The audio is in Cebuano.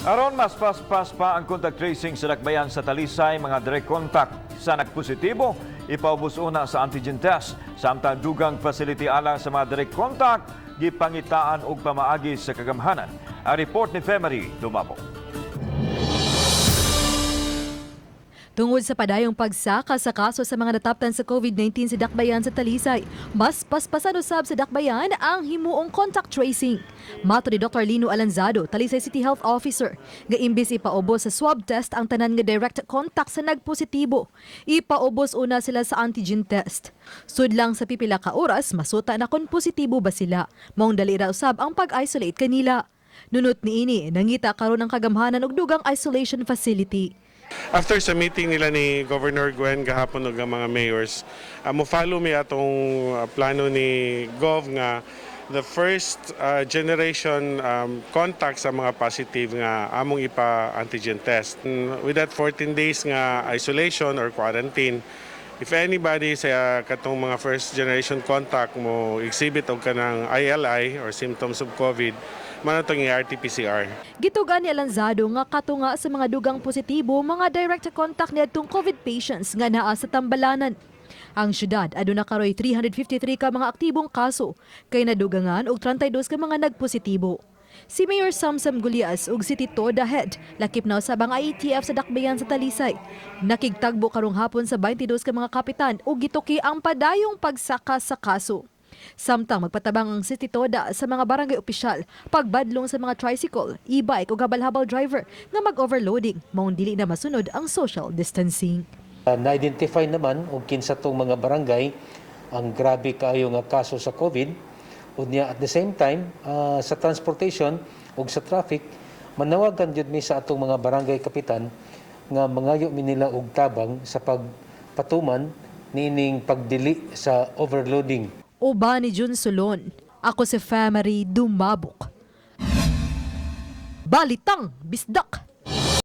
Aron mas paspas pa ang contact tracing sa Dakbayan sa Talisay, mga direct contact sa nagpositibo, ipaubos una sa antigen test. Samtang dugang facility alang sa mga direct contact, gipangitaan og pamaagi sa kagamhanan. Ang report ni Femery Dumabo. Tungod sa padayong pagsaka sa kaso sa mga nataptan sa COVID-19 sa Dakbayan sa Talisay, mas paspasan usab sa Dakbayan ang himuong contact tracing. Mato ni Dr. Lino Alanzado, Talisay City Health Officer, nga imbis ipaubos sa swab test ang tanan nga direct contact sa nagpositibo, ipaubos una sila sa antigen test. Sudlang sa pipila ka oras, masuta na kung positibo ba sila. Maong dali ra usab ang pag-isolate kanila. Nunot niini, nangita karon ang kagamhanan og dugang isolation facility. After sa meeting nila ni Governor Gwen gahapon ug ang mga mayors, mo follow mi atong plano ni Gov nga the first generation contact sa mga positive nga among ipa antigen test. With that 14 days nga isolation or quarantine, if anybody sa katong mga first generation contact mo exhibit og kanang ILI or symptoms of COVID, man atong i-RT-PCR. Gitugan ni Alanzado nga katunga sa mga dugang positibo mga direct contact niadtong COVID patients nga naa sa tambalanan. Ang syudad aduna karoy 353 ka mga aktibong kaso kay nadugangan og 32 ka mga nagpositibo. Si Mayor Samsam Gullas ug si Tito Dahed, lakip na usab ang IATF sa Dakbayan sa Talisay, nakigtagbo karong hapon sa 22 ka mga kapitan ug gituki ang padayong pagsaka sa kaso. Samtang magpatabang ang City Toda sa mga barangay opisyal pagbadlong sa mga tricycle, e-bike o habal-habal driver nga mag-overloading, maong dili na masunod ang social distancing. Na-identify naman og kinsa tong mga barangay ang grabe kaayo nga kaso sa COVID. Unya, at the same time, sa transportation ug sa traffic, manawagan jud mi sa atong mga barangay kapitan nga mangayo mi nila og tabang sa pagpatuman niining pagdili sa overloading. Uban ni Jun Solon. Ako si Family Dumabok. Balitang Bisdak!